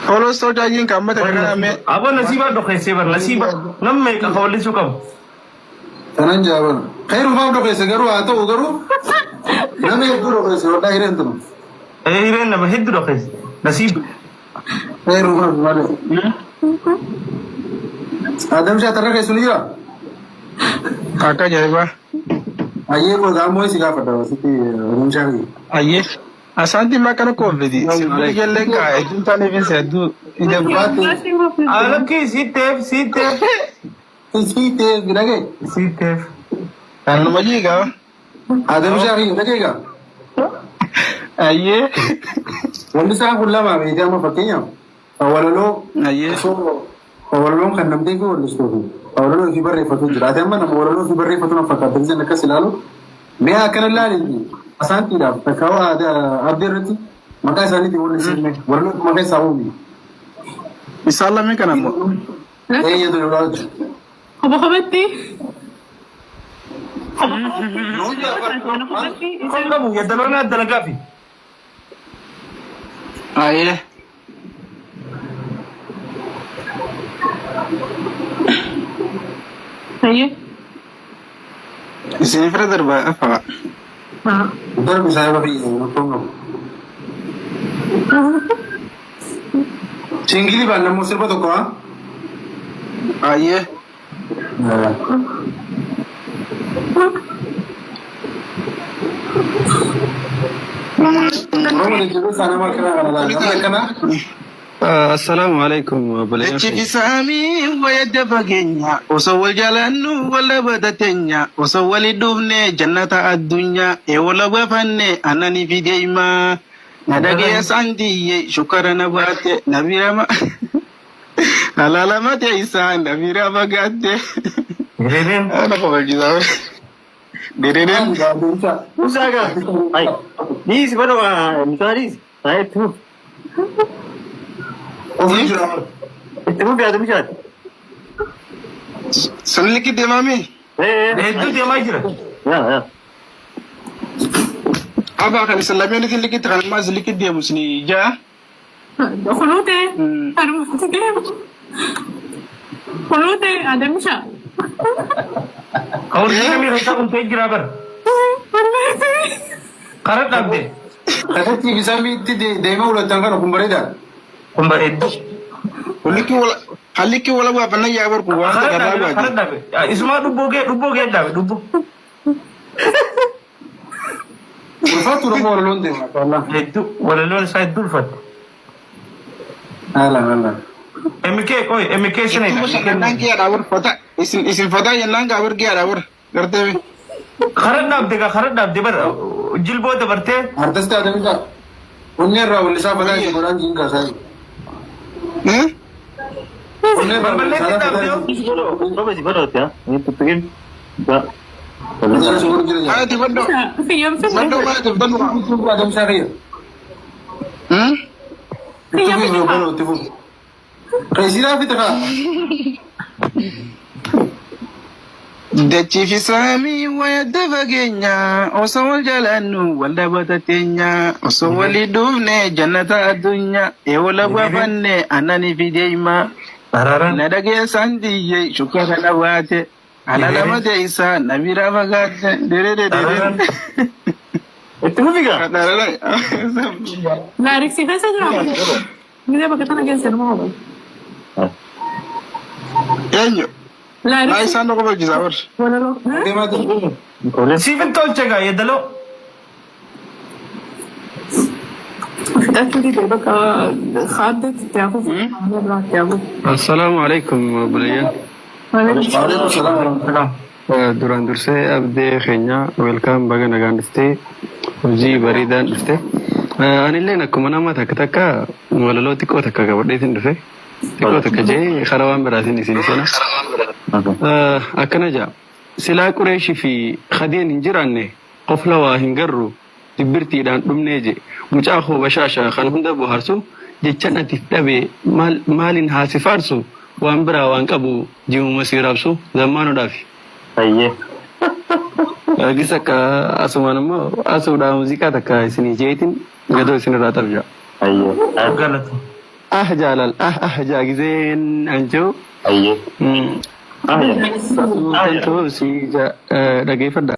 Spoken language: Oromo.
Folos tolchaajiin kan mata kana mee. Aboo nasiibaa dhokeessee bar nasiiba nam meeqa ka wallisuu qabu. Kanan jaaban. Khayrumaaf dhokeesse garuu haa ta'u garuu nama hedduu dhokeesse waldaa hireen tunu. Ee hireen nama hedduu dhokeesse. Nasiiba. Khayrumaaf malee. Adam shaatarra keessu ni jira. Akka ajaa'ibaa. Ayyee koo gaammoo si gaafadha sitti Adam shaafi. Ayyee. Asaanti maa kana koofiti. Sirbiti jallee kaa hedduun taaneef hin hedduu ija Baatti Alakkii siitteef siitteef siitee dhagee. siitteef. Kanuma jiigaa. Adam shaafi dhagee gaa. Ayyee. Wanti isaan kun lama beekee amma fakkeenyaaf walaloo Ayyee. osoo walaloon kan namtee fi wallistuu fi walaloo ofii barreeffatu jira. Ati amma nama walaloo ofii barreeffatu na fakkaata. Bisan akkas ilaalu mee akkana ilaali asaantiidhaaf takka abdii irratti maqaa isaaniitiin wallisifne walaloo kuma keessaa uumi. Isaan lameen kana immoo. Eenyutu ilaalu? Kopha kophatti. Kun qabu yaddaloon dalagaa fi. Ayyee. Ayyee. Isin fira darba afa. Darbi saayiba fi rakkoon qabu. Singilii baan nammoo sirba tokko haa? Ayyee. Oromoo jajjabeessaa nama akkanaa kana laala. Namni akkanaa Assalaamu alaikum obboleeyyan Jechi keenya. fi saamii wayadda fageenya osoo wal jaalannu wal dhabata teenya osoo wali dhufne jannata addunyaa ee wal bafanne annanii fi deemaa na dhageessa saantiyye shukkara na baate na birama halaalama teessaa na bira fagaatte. Hiriireen. Ana kofalchiisaa. Diriireen. Musaa gaa. Ay. Dhiisi bara musaa dhiisi. Ay itti fufi. Ofii jira. Itti fufi yaada bishaan. Saniliki deemaami. Ee. Hedduu deemaa jira. Yaa yaa. Abaa kan isin lameenitti likitti kan ammaa isin likitti deemu isin ja'a. Kunuute. Kanumatti deemu. Kunuute Adamisha. Ka urjii kamii keessaa kun ta'e jira bar. Karaa dhaabde. Kakatti fi samiitti deemee ulattan kana kun bareedaa. Kun bareeddu. Halliki wala halliki wala baafanna yaa barku waan Karaa takarraa dhaabe karaa baate. dhaabe. Isumaa dhubboo gee dhubboo gee dhaabe dhubboo. Ulfaatu Oromoo walaloon deema. Mashallah. Hedduu walaloon isaa hedduu ulfatte. Haala haala. MK qoy MK Ittuma shanidha. shannaan kee bar fata isin isin fataa jennaan gaa bar kee bar gartee. Karaa dhaabde gaa karaa dhaabde bar jilboo dabartee. Artisti Adamisa. Onnee irraa wallisaa fataa isin godhaan jiin kaasaa. Onnee irraa Balballeetti wallisaa dhaabde fataa yoo. Dhiisi godhoo. Roba si godhootti haa. Inni tuttuqin. Ba. isin godhu jira jira. Ati baddo Kiyyaan finne. baddo maati baddo. Adamisa kiyya. Itti Kiyyaan fufi finne. obboloo itti fufi. Keessiraa fixe kaa. Dachii fi saamii wayadda fageenya osoo wal jaalannu wal dhabata teenya osoo walii dhufne jannata addunyaa ee wal baafanne annanii fi deemaa. Araaraan. Na dhageessaan diyyee shukkara na baate ana lama teessaa na bira fagaatte derere Araaraan. derere. Itti fufi gaa. Laariksii keessa jira. Gizee bakka tana keessa nama qofa. Eenyu? Maa Laariksii. isaan tokko balchisaa bar. Walaloo. Deemaa jira. Siifin tolche gaa yeddaloo. Fixachuu dide bakka kaaddeetti itti hafuuf. Biraatti hafuuf. Assalaamu alaikum obboleeyyan. Waalaikum salaam warahmatullahi. Duraan dursee abdee keenya welkaam baga nagaan dhuftee hojii bareedaan dhufte. Anilleen akkuma nama takka takka walaloo xiqqoo takka qabadheetiin dhufe. Xiqqoo takka jee karaa waan biraatiin isin sena. Akkana jaa. Silaa Qureeshii fi Khadeen hin jiraanne qofla waa hin garru dibbirtiidhaan dhumnee je. Mucaa koo bashaasha kan hunda bohaarsu jechan atiif dhabe maal maalin haa si faarsu waan biraa waan qabu jimuma sii raabsu zammaanodhaafi. Ayyee. Argis akka asumaan immoo asuudhaa muuziqaa takka isinii jeetiin gadoo isinirraa xabja. Ayyee. Galata. Ah jaalal ah ah jaa gizeen an jiru. Ayyee. Kan ta'u si dhageeffadha.